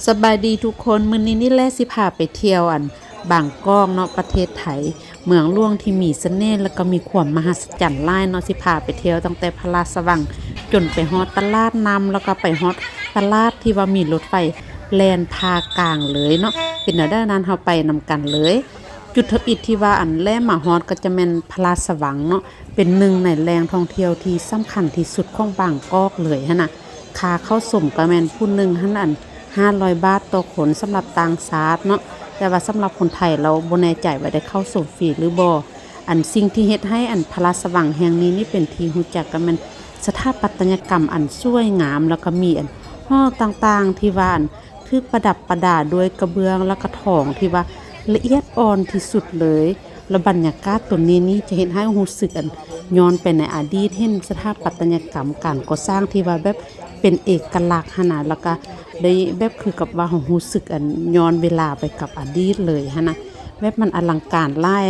ສະບາຍດີທຸກຄົນ, ມື້ນີ້ນີ້ແຫຼະຊິພາໄປທ່ຽວອັນບາງກອກເນາະ, ປະເທດໄທ, ເມືອງຫຼວງທີ່ມີສະເໜ່ ແລ້ວກໍມີຄວາມມະຫັດສະຈັນຫຼາຍເນາະ. ຊິພາໄປທ່ຽວຕັ້ງແຕ່ພະລາຊະວັງຈົນໄປຮອດຕະຫຼາດນ້ຳ, ແລ້ວກໍໄປຮອດຕະຫຼາດທີ່ວ່າມີລົດໄຟແລ່ນຜ່າກາງເລີຍເນາະ. ເປັນແນວໃດນັ້ນ ເຮົາໄປນຳກັນເລີຍ. ຈຸດທຳອິດທີ່ວ່າອັນແລ່ນມາຮອດກໍຈະແມ່ນພະລາຊະວັງເນາະ, ເປັນໜຶ່ງໃນແຫຼ່ງທ່ອງທ່ຽວທີ່ສຳຄັນທີ່ສຸດຂອງບາງກອກເລີຍຫັ້ນນະ. ຄ່າເຂົ້າຊົມກໍແມ່ນຜູ້ໜຶ່ງຫັ້ນອັນຫ້າຮ້ອຍບາດຕໍ່ຄົນສຳລັບຕ່າງຊາດເນາະ, ແຕ່ວ່າສຳລັບຄົນໄທລາວບໍ່ແນ່ໃຈວ່າໄດ້ເຂົ້າຊົມຟຣີຫຼືບໍ່. ອັນສິ່ງທີ່ເຮັດໃຫ້ອັນພະລາຊະວັງແຫ່ງນີ້ນີ້ເປັນທີ່ຮູ້ຈັກກໍແມ່ນສະຖາປັດຕະຍະກຳອັນສວຍງາມ, ແລ້ວກໍມີອັນຫໍຕ່າງໆທີ່ວ່າອັນ ຖືກປະດັບປະດາດ້ວຍກະເບື້ອງ ແລ້ວກະທອງທີ່ວ່າລະອຽດອ່ອນທີ່ສຸດເລີຍ. ແລ້ວບັນຍາກາດຕົວນີ້ນີ້ຈະເຮັດໃຫ້ຮູ້ສຶກອັນຍ້ອນໄປໃນອະດີດ, ເຫັນສະຖາປັດຕະຍະກຳການກໍ່ສ້າງທີ່ວ່າແບບເປັນເອກະລັກຫັ້ນນະ, ແລ້ວກະໄດ້ແບບຄືກັບວ່າເຮົາຮູ້ສຶກອັນຍ້ອນເວລາໄປກັບອະດີດເລີຍຫັ້ນນະ, ແບບມັນອະລັງການຫຼາຍ.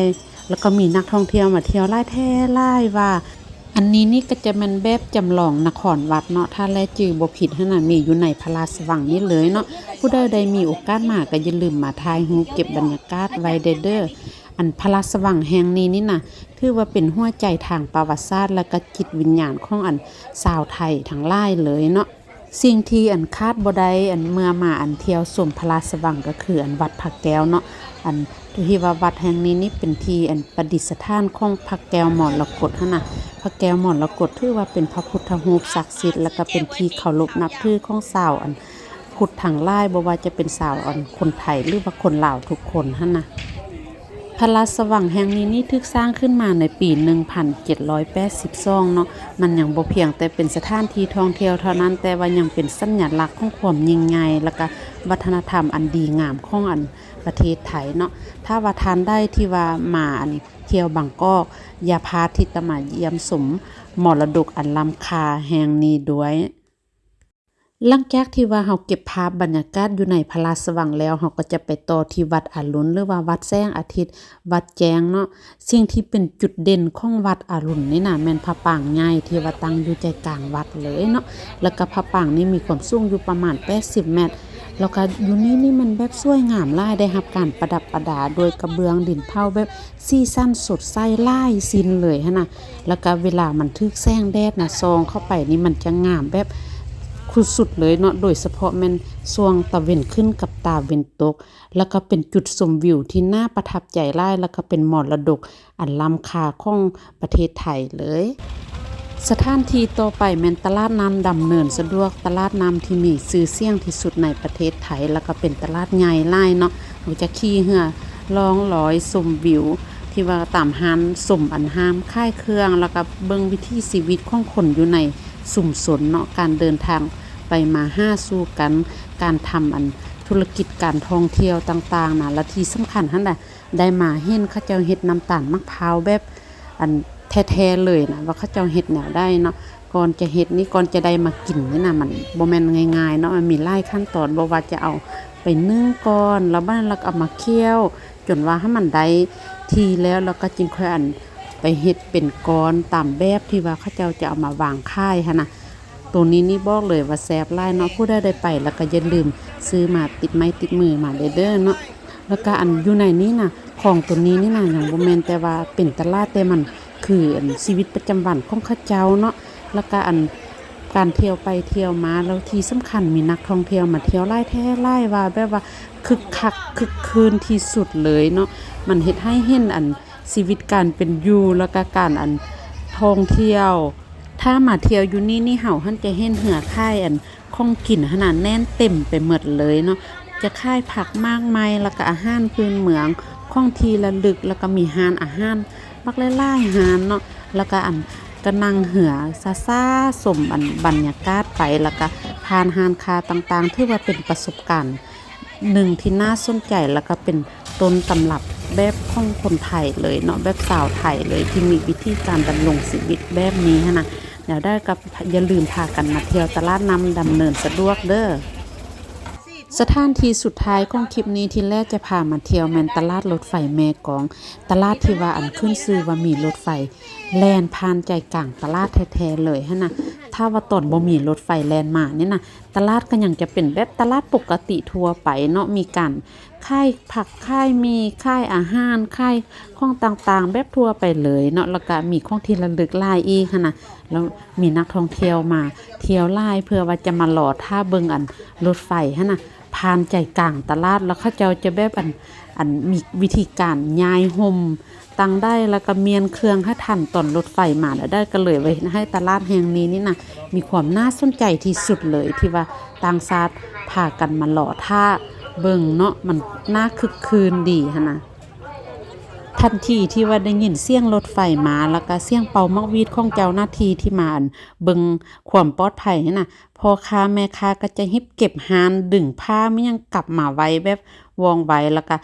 ແລ້ວກໍມີນັກທ່ອງທ່ຽວມາທ່ຽວຫຼາຍແທ້ຫຼາຍວ່າ ອັນນີ້ນີ້ກໍຈະແມ່ນແບບຈຳລອງນະຄອນວັດເນາະ, ຖ້າແລຈື່ບໍ່ຜິດຫັ້ນນະ ມີຢູ່ໃນພະລາຊະວັງນີ້ເລີຍເນາະ. ຜູ້ໃດໄດ້ມີໂອກາດມາກໍຢ່າລືມມາຖ່າຍຮູບເກັບບັນຍາກາດໄວ້ແດ່ເດີ້. ອັນພະລາຊະວັງແຫ່ງນີ້ນີ້ນະ ຖືວ່າເປັນຫົວໃຈທາງປະຫວັດສາດ ແລະກະຈິດວິນຍານຂອງອັນຊາວໄທທັງຫຼາຍເລີຍເນາະ. ສິ່ງທີ່ອັນຂາດບໍ່ໄດ້ ອັນເມື່ອມາອັນທ່ຽວຊົມພະລາຊະວັງກໍຄືອັນວັດພະແກ້ວເນາະ, ອັນທີ່ວ່າວັດແຫ່ງນີ້ນີ້ເປັນທີ່ອັນປະດິດສະຖານຂອງພະແກ້ວມໍລະກົດຫັ້ນນະ. ພະແກ້ວມໍລະກົດຖືວ່າເປັນພະພຸດທະຮູບສັກສິດ ແລະກະເປັນທີ່ເຄົາລົບນັບຖືຂອງຊາວອັນພຸດທັງຫຼາຍ, ບໍ່ວ່າຈະເປັນຊາວອັນຄົນໄທ ຫຼືວ່າຄົນລາວທຸກຄົນຫັ້ນນະ. ພະລາຊະວັງແຫ່ງນີ້ນີ້ຖືກສ້າງຂຶ້ນມາໃນປີໜຶ່ງພັນເຈັດຮ້ອຍແປດສິບສອງເນາະ. ມັນຍັງບໍ່ພຽງແຕ່ເປັນສະຖານທີ່ທ່ອງທ່ຽວເທົ່ານັ້ນ, ແຕ່ວ່າຍັງເປັນສັນຍະລັກຂອງຄວາມຍິ່ງໃຫຍ່ ແລະກະວັດທະນະທຳອັນດີງາມຂອງອັນປະເທດໄທເນາະ. ຖ້າວ່າທ່ານໃດທີ່ວ່າມາອັນທ່ຽວບາງກອກ, ຢ່າພາດທີ່ຈະມາຢ້ຽມຊົມມໍລະດົກອັນລ້ຳຄ່າແຫ່ງນີ້ດ້ວຍ. ຫຼັງຈາກທີ່ວ່າເຮົາເກັບພາບບັນຍາກາດຢູ່ໃນພະລາຊະວັງແລ້ວ, ເຮົາກໍຈະໄປຕໍ່ທີ່ວັດອາລຸນ ຫຼືວ່າວັດແສງອາທິດ, ວັດແຈ້ງເນາະ. ສິ່ງທີ່ເປັນຈຸດເດັ່ນຂອງວັດອາລຸນນີ້ນະ ແມ່ນພະປາງໃຫຍ່ທີ່ວ່າຕັ້ງຢູ່ໃຈກາງວັດເລີຍເນາະ, ແລ້ວກໍພະປາງນີ້ມີຄວາມສູງຢູ່ປະມານແປດສິບແມັດ, ແລ້ວກໍຢູ່ນີ້ນີ້ມັນແບບສວຍງາມຫຼາຍ, ໄດ້ຮັບການປະດັບປະດາດ້ວຍກະເບື້ອງດິນເຜົາແບບ ສີສັນສົດໃສຫຼາຍຊິ້ນເລີຍຫັ້ນນະ. ແລ້ວກະເວລາມັນຖືກແສງແດດນະ ສ່ອງເຂົ້າໄປນີ້ ມັນຈະງາມແບບສຸດໆເລີຍເນາະ, ໂດຍສະເພາະແມ່ນຊ່ວງຕາເວັນຂຶ້ນກັບຕາເວັນຕົກ. ແລ້ວກະເປັນຈຸດຊົມວິວທີ່ໜ້າປະທັບໃຈຫຼາຍ, ແລ້ວກະເປັນມໍລະດົກອັນລ້ຳຄ່າຂອງປະເທດໄທເລີຍ. ສະຖານທີ່ຕໍ່ໄປແມ່ນຕະຫຼາດນ້ຳດຳເນີນສະດວກ, ຕະຫຼາດນ້ຳທີ່ມີຊື່ສຽງທີ່ສຸດໃນປະເທດໄທ ແລ້ວກໍເປັນຕະຫຼາດໃຫຍ່ຫຼາຍເນາະ. ເຮົາຈະຂີ່ເຮືອລ່ອງລອຍຊົມວິວ ທີ່ວ່າຕາມຮ້ານ ຊົມອັນຮ້ານຂາຍເຄື່ອງ ແລ້ວກໍເບິ່ງວິຖີຊີວິດຂອງຄົນຢູ່ໃນຊຸມຊົນເນາະ, ການເດີນທາງໄປມາຫາສູ່ກັນ, ການທຳອັນທຸລະກິດການທ່ອງທ່ຽວຕ່າງໆນະ. ແລະທີ່ສຳຄັນຫັ້ນນະ ໄດ້ມາເຫັນເຂົາເຈົ້າເຮັດນ້ຳຕານໝາກພ້າວແບບອັນແທ້ໆເລີຍນະ ວ່າເຂົາເຈົ້າເຮັດແນວໃດເນາະ. ກ່ອນຈະເຮັດນີ້ ກ່ອນຈະໄດ້ມາກິນນີ້ນະ ມັນບໍ່ແມ່ນງ່າຍໆເນາະ, ມັນມີຫຼາຍຂັ້ນຕອນ, ບໍ່ວ່າຈະເອົາໄປໜຶ້ງກ່ອນ ແລ້ວບາດນັ້ນລະກໍເອົາມາຂ້ຽວຈົນວ່າໃຫ້ມັນໄດ້ທີ່ແລ້ວ ແລ້ວກໍຈຶ່ງຄ່ອຍອັນໄປເຮັດເປັນກ້ອນຕາມແບບທີ່ວ່າເຂົາເຈົ້າຈະເອົາມາວາງຂາຍຫັ້ນນະ. ໂຕນີ້ນີ້ບອກເລີຍວ່າແຊບຫຼາຍເນາະ, ຜູ້ໃດໄດ້ໄປແລ້ວກໍຢ່າລືມຊື້ມາຕິດໄມ້ຕິດມືມາເດີ້ເນາະ. ແລ້ວກໍອັນຢູ່ໃນນີ້ນະ ຂອງໂຕນີ້ນີ້ນະ ຍັງບໍ່ແມ່ນແຕ່ວ່າເປັນຕະຫຼາດ, ແຕ່ມັນຄືອັນຊີວິດປະຈຳວັນຂອງເຂົາເຈົ້າເນາະ. ແລ້ວກໍອັນການທ່ຽວໄປທ່ຽວມາ, ແລ້ວທີ່ສຳຄັນມີນັກທ່ອງທ່ຽວມາທ່ຽວຫຼາຍແທ້ຫຼາຍວ່າ ແບບວ່າຄຶກຄັກຄຶກຄື້ນທີ່ສຸດເລີຍເນາະ. ມັນເຮັດໃຫ້ເຫັນອັນຊີວິດການເປັນຢູ່ ແລ້ວກໍການອັນທ່ອງທ່ຽວ. ຖ້າມາທ່ຽວຢູ່ນີ້ນີ້ ເຮົາຫັ້ນຈະເຫັນເຮືອຂາຍອັນ ຂອງກິນຫັ້ນນະແໜ້ນເຕັມໄປໝົດເລີຍເນາະ, ຈະຂາຍຜັກໝາກໄມ້ ແລ້ວກະອາຫານພື້ນເມືອງ, ຂອງທີ່ລະລຶກ, ແລ້ວກະມີຮ້ານອາຫານບັກຫຼາຍໆຮ້ານເນາະ. ແລ້ວກະອັນກະນັ່ງເຮືອຊ້າໆ ຊົມອັນບັນຍາກາດໄປ, ແລ້ວກະຜ່ານຮ້ານຄ້າຕ່າງໆ, ຖືວ່າເປັນປະສົບການໜຶ່ງທີ່ໜ້າສົນໃຈ ແລ້ວກະເປັນຕົ້ນຕຳລັບແບບຂອງຄົນໄທເລີຍເນາະ, ແບບຊາວໄທເລີຍ ທີ່ມີວິທີການດຳລົງຊີວິດແບບນີ້ຫັ້ນນະ. ແນວໃດກໍ ຢ່າລືມພາກັນມາທ່ຽວຕະຫຼາດນ້ຳດຳເນີນສະດວກເດີ້. ສະຖານທີ່ສຸດທ້າຍຂອງຄລິບນີ້ ທີ່ແລຈະພາມາທ່ຽວແມ່ນຕະຫຼາດລົດໄຟແມ່ກອງ, ຕະຫຼາດທີ່ວ່າອັນຂຶ້ນຊື່ວ່າມີລົດໄຟແລ່ນຜ່ານໃຈກາງຕະຫຼາດແທ້ໆເລີຍຫັ້ນນະ. ຖ້າວ່າຕອນບໍ່ມີລົດໄຟແລ່ນມານີ້ນະ ຕະຫຼາດກໍຍັງຈະເປັນແບບຕະຫຼາດປົກກະຕິທົ່ວໄປເນາະ, ມີການຂາຍຜັກ ຂາຍໝີ່ ຂາຍອາຫານ ຂາຍຂອງຕ່າງໆແບບທົ່ວໄປເລີຍເນາະ, ແລ້ວກໍມີຂອງທີ່ລະລຶກຫຼາຍອີກຫັ້ນນະ. ແລ້ວມີນັກທ່ອງທ່ຽວມາທ່ຽວຫຼາຍ ເພື່ອວ່າຈະມາລໍຖ້າເບິ່ງອັນລົດໄຟຫັ້ນນະ ຜ່ານໃຈກາງຕະຫຼາດ, ແລ້ວເຂົາເຈົ້າຈະແບບອັນ ອັນມີວິທີການຍ້າຍຮົ່ມ ຕັ້ງໄດ້ ແລ້ວກໍມ້ຽນເຄື່ອງໃຫ້ທັນຕອນລົດໄຟມາແລ້ວໄດ້. ກໍເລີຍວ່າເຮັດໃຫ້ຕະຫຼາດແຫ່ງນີ້ນີ້ນະ ມີຄວາມໜ້າສົນໃຈທີ່ສຸດເລີຍ ທີ່ວ່າຕ່າງຊາດພາກັນມາລໍຖ້າເບິ່ງເນາະ, ມັນໜ້າຄຶກຄື້ນດີຫັ້ນນະ. ທັນທີທີ່ວ່າໄດ້ຍິນສຽງລົດໄຟມາ ແລ້ວກໍສຽງເປົ່າໝາກຫວີດຂອງເຈົ້າໜ້າທີ່ທີ່ມາ ອັນ ເບິ່ງຄວາມປອດໄພຫັ້ນນະ, ພໍ່ຄ້າແມ່ຄ້າກໍຈະຮີບເກັບຮ້ານ ດຶງຜ້າມີຫຍັງກັບມາໄວ້ແບບວ່ອງໄວ, ແລ້ວກໍ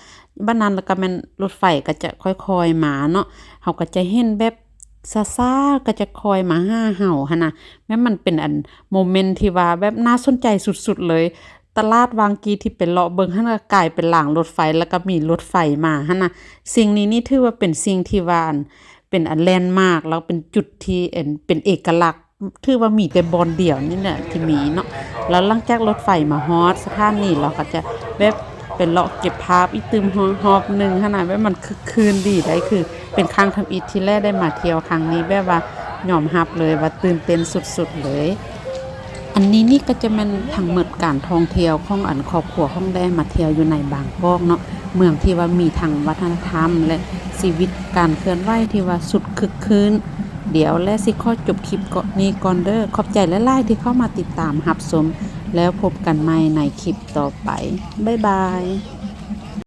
ບັດນັ້ນແລ້ວກໍແມ່ນລົດໄຟກໍຈະຄ່ອຍໆມາເນາະ. ເຮົາກໍຈະເຫັນແບບຊ້າໆ ກໍຈະຄ່ອຍມາຫາເຮົາຫັ້ນນະ, ແມ່ນມັນເປັນອັນໂມເມັນທີ່ວ່າແບບໜ້າສົນໃຈສຸດໆເລີຍ. ຕະຫຼາດຫວ່າງກີ່ທີ່ໄປເລາະເບິ່ງຫັ້ນ ກໍກາຍເປັນລາງລົດໄຟ ແລ້ວກໍມີລົດໄຟມາຫັ້ນນະ. ສິ່ງນີ້ນີ້ຖືວ່າເປັນສິ່ງທີ່ວ່າ ອັນ ເປັນອັນແລນມາກ ແລ້ວເປັນຈຸດທີ່ ອັນ ເປັນເອກະລັກ ຖືວ່າມີແຕ່ບ່ອນດຽວນີ້ແຫຼະທີ່ມີເນາະ. ແລ້ວຫຼັງຈາກລົດໄຟມາຮອດສະຖານີ ເຮົາກໍຈະແບບໄປເລາະເກັບພາບອີກຕື່ມຮອບໜຶ່ງຫັ້ນນະ, ແບບມັນຄຶກຄື້ນດີໄດ໋. ຄືເປັນຄັ້ງທຳອິດທີ່ແລກໄດ້ມາທ່ຽວຄັ້ງນີ້ ແບບວ່າຍອມຮັບເລີຍວ່າຕື່ນເຕັ້ນສຸດໆເລີຍ. ອັນນີ້ນີ້ກໍຈະແມ່ນທັງໝົດການທ່ອງທ່ຽວຂອງອັນຄອບຄົວຂອງແດ້ມາທ່ຽວຢູ່ໃນບາງກອກເນາະ, ເມືອງທີ່ວ່າມີທັງວັດທະນະທຳ ແລະ ຊີວິດການເຄື່ອນໄຫວທີ່ວ່າສຸດຄຶກຄື້ນ. ດຽວແລຊິຂໍຈົບຄລິບເກາະນີ້ກ່ອນເດີ້. ຂອບໃຈຫຼາຍໆທີ່ເຂົ້າມາຕິດຕາມຮັບຊົມ, ແລ້ວພົບກັນໃໝ່ໃນຄລິບຕໍ່ໄປ. ບາຍບາຍ.